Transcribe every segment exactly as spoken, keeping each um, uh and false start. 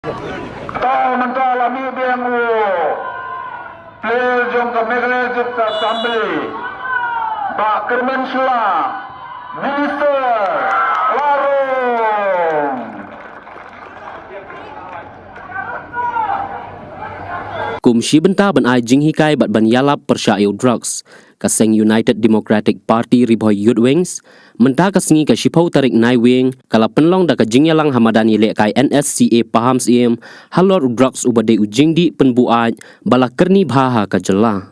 Tang mynta la mih biang u player jong ka Meghalaya Youth Assembly, Bah Kyrmen Shylla, Minister Larum. Kum shi bynta ban ai jinghikai bad ban ïalap pyrshah ïa u drugs, ka seng United Democratic Party Ri Bhoi Youth Wings mynta ka sngi ka shiphew tarik Naiwieng ka la pynlong da ka jingïalang ha madan ïalehkai N S C A Pahamsyiem halor u drugs uba dei u jingdih pynbuaid ba la kyrni bha ha ka jylla.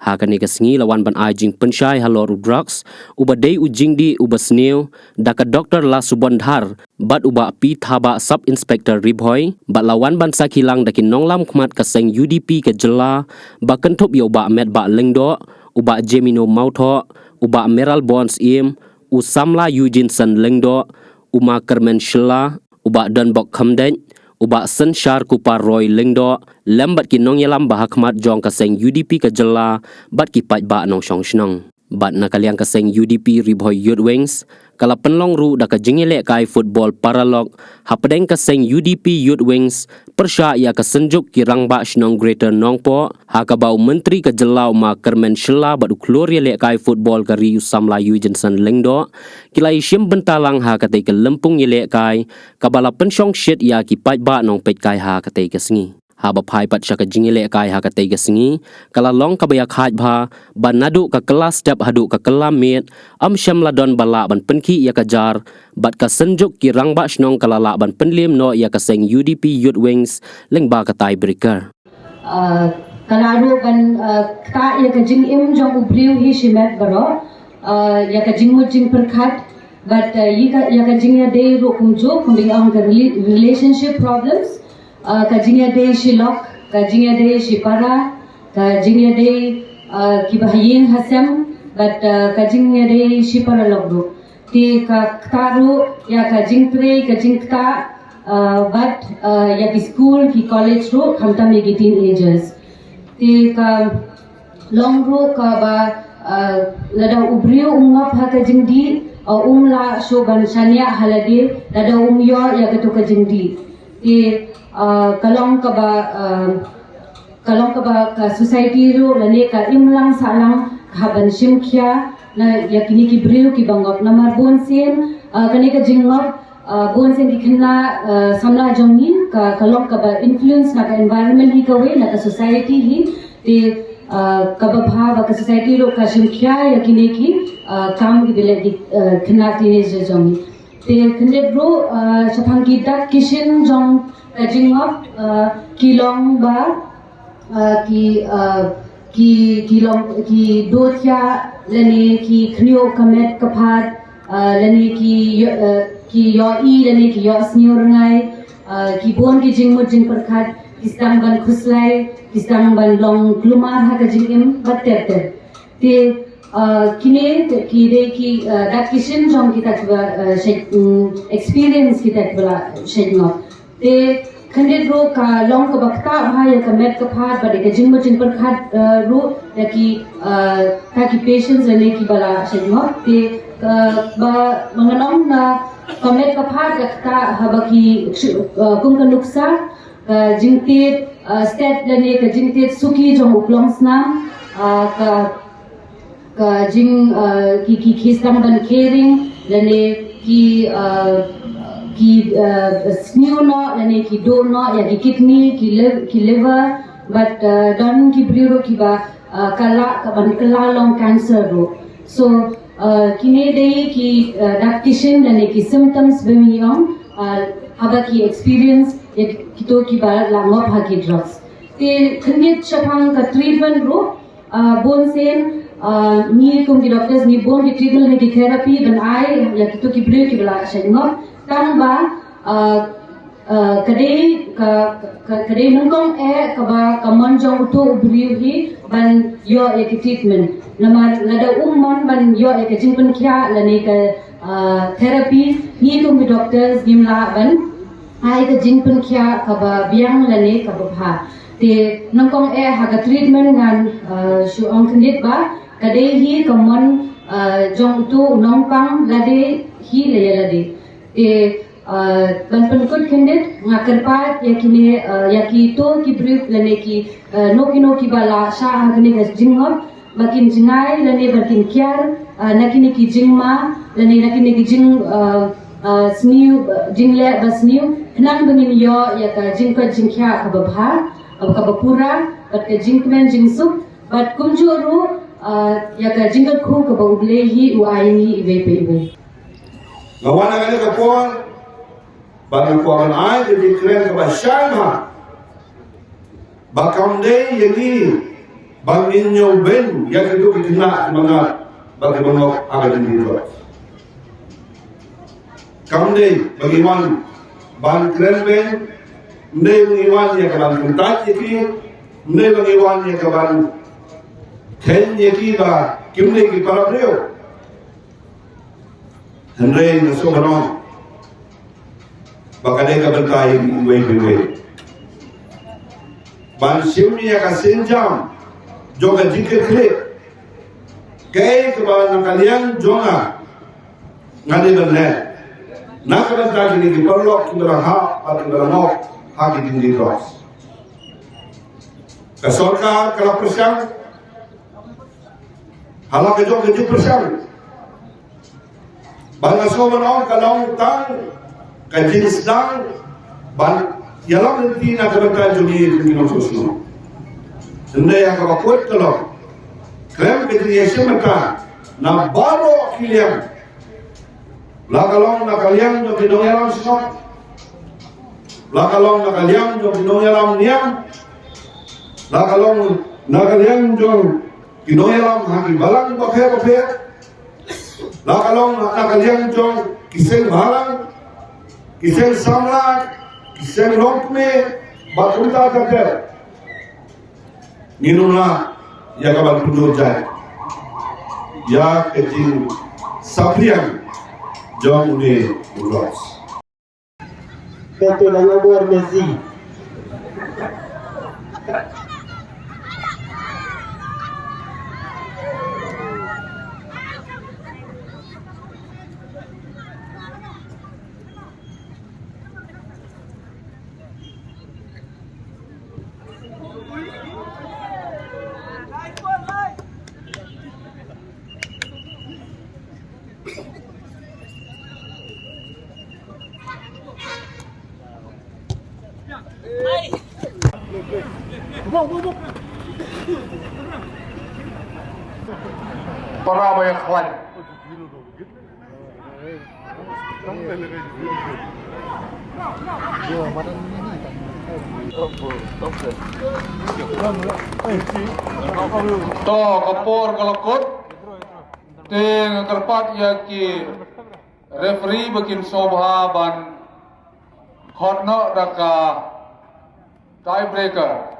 Ha kane ka sngi la wan ban ai jingpynshai halor u drugs uba dei u jingdih uba sniew da ka Doktor Lasubon Dhar bad u Bah P Thabah, Sub Inspector Ri Bhoi, bad la wan ban sakhi lang da ki nonglam khmat ka seng U D P ka jylla, ba kynthup ïa u Bah Metbah Lyngdoh, u Bah Jemino Mawthoh, u Bah Meralborn Syiem, u Samla Eugene San Lyngdoh, u Ma Kyrmen Shylla, u Bah Donbok Khymdeit, u Bah Synshar Kupar Roy Lyngdoh, lem bad ki nongïalam ba ha khmat jong ka seng U D P ka jylla bad ki paidbah nongshong shnong. Bad na ka liang ka seng U D P Ri Bhoi Youth Wings ka la pynlong ruh da ka jingïalehkai football paralok hapdeng ka seng U D P Youth Wings pyrshah ïa ka Synjuk ki Rangbah Shnong Greater Nongpoh, ha kaba u Myntri ka jylla u Ma Kyrmen Shylla bad u khlur ïalehkai football ka ri u Samla Eugene San Lyngdoh ki la ïashim bynta lang ha katei ka lympung ïalehkai kaba la pynshong shit ïa ki paidbah nongpeitkai ha katei ka sngi. Haba phai pat sha ka jingïalehkai ha katei ka sngi ka la long kaba ïakhaid bha, ba naduh ka kylla step haduh ka kylla miet ym shym la don ba lah ban pynkhih ïa ka jar, bad ka Synjuk ki Rangbah Shnong ka la lah ban pynliem noh ïa ka seng U D P Youth Wings lyngba ka tiebreaker. Ka la ruh ban ktah ïa ka jingim jong u briew hi shimet baroh, ïa ka jingmut jingpyrkhat bad ïa ka jingïadei ruh kumjuh, kumba ngi ong ka relationship problems, ka jingïadei shilok, ka jingïadei shipara, ka jingïadei kiba ha ïing ha sem bad ka jingïadei shipara lok ruh. Te ka ktah ruh ïa ka jingtrei ka jingktah bad ïa ki skul ki college ruh khamtam ïa ki teenagers. Te ka long ruh kaba lada u briew um ngop ha ka jingdih, um lah shuh ban shaniah ha lade lada um ïoh ïa kato ka jingdih. Te ka long kaba ka long kaba ka society ruh lane ka imlang sahlang ka hap ban shim khia na ïa kine ki briew kiba ngop, namar bun sien kane ka jingngop bun sien ki khynnah samla jong ngi ka long kaba influence na ka environment hi kawei, na ka society hi. Te kaba bha ba ka society ruh ka shim khia ïa kine ki kam kiba leh ki khynnah teenager jong ngi. Te khyndiat ruh shaphang ki dak ki shin jong ka jingngop ki long ba ki ki ki long ki dothiah lane ki khñiuh ka met ka phad lane ki ki ïohi lane ki ïohsngew rngai, ki bun ki jingmut jingpyrkhat, ki sdang ban khuslai, ki sdang ban long kulmar ha ka jingim bad ter ter. Te kine ki dei ki dak ki shin jong kita kiba experience kita kiba la shait ngop. Te khyndiat ruh ka long kaba ktah bha ïa ka met ka phad bad ïa ka jingmut jingpyrkhat ruh ïa ki ta ki patients lane kiba la shait ngop. Te ba ngan ong na ka met ka phad ka ktah haba ki kum ka nuksa, ka jingtied stet lane ka jingtied suki jong u klongsnam, ka ka jing ki ki ki sdang ban caring lane ki ki sniew noh lane ki duh noh ïa ki kidney, ki liv- ki liver, bad don ki briew ruh kiba ka lah ka ban kylla long cancer ruh. So kine dei ki dak ki shin lane ki symptoms ba ngi ong haba ki experience ïa kito kiba la ngop ha ki drugs. Te khyndiat shaphang ka treatment ruh, bun sien ngi kum ki doctors ngi bun ki treatment ne ki therapy ban ai ïa kito ki briew kiba la shait ngop, tang ba ka dei ka ka dei nyngkong eh kaba ka mon jong uto u briew hi ban ïoh ïa ki treatment. Namar lada um mon ban ïoh ïa ka jingpynkhiah lane ka therapy, ngi kum ki doctors ngim lah ban ai ka jingpynkhiah kaba biang lane kaba bha. Te nyngkong eh ha ka treatment ngan shu ong khyndiat ba ka dei hi ka mon jong uto u nongpang lade hi la ïa lade. Te Uh, ban pynkut khyndiat nga kyrpad ïa kine, uh, ïa kito ki briew lane ki, uh, no kino kiba la shah ha kane ka jingngop ba kin jngai lane ba kin kiar, uh, na kine ki jingma lane na kine ki jing, uh, uh, sniew, uh, jingleh ba sniew, khnang ba ngin ïoh ïa ka jingkoit jingkhiah kaba bha, uh, kaba pura, bad ka jingkmen jingsuk, bad kumjuh ruh, uh, ïa ka jingkyrkhu kaba U Blei hi u ai ïa ngi iwei pa iwei. Nga wan ha kane ka por ba nga kwah ban ai ka jingkren kaba shai bha ba kam dei ïa ngi ba ngin ñiew beiñ ïa kito ki khynnah ki mangat ba ki bangok ha ka jingdih drugs. Kam dei ba ngi wan ban kren beiñ, ym dei ba ngi wan ïa ka ban kyntait ïa ki, ym dei ba ngi wan ïa ka ban khein ïa ki ba kim dei ki para briew. Hynrei nga sngewbha ba ka dei ka bynta ïa ngi iwei pa iwei ban shim ïa ka sienjam jong ka jingkitkhlieh. Kaei kaba na ka liang jong nga nga dei ban leh na ka bynta kine ki paralok kiba la hap bad kiba la ngop ha ki jingdih drugs. Ka sorkar ka la pyrshang ha la ka jong ka jingpyrshang. Bad nga sngewbha ban ong ka long tang ka jingsdang ban ïalam lynti na ka bynta jong ngi ki nongshong shnong. Hynrei ha kaba kut ka long khlem ka jingïashim bynta na baroh ki liang. La ka long na ka liang jong ki nongïalam shnong, la ka long na ka liang jong ki nongïalam niam, la ka long na ka liang jong ki nongïalam ha ki balang bapher bapher, la ka long na ka liang jong ki seng bhalang, ki seng samla, ki seng longkmie, bad kumta ter ter. Ngin ym lah ïa ka ban pynjot jait ïa ka jingsaphriang jong une u drugs. Ka tu na nga bor Messi. Para ba ïa khlaiñ. To ka por ka la kut. Te nga kyrpad ïa ki referee ba kin sngewbha ban khot noh da ka tiebreaker.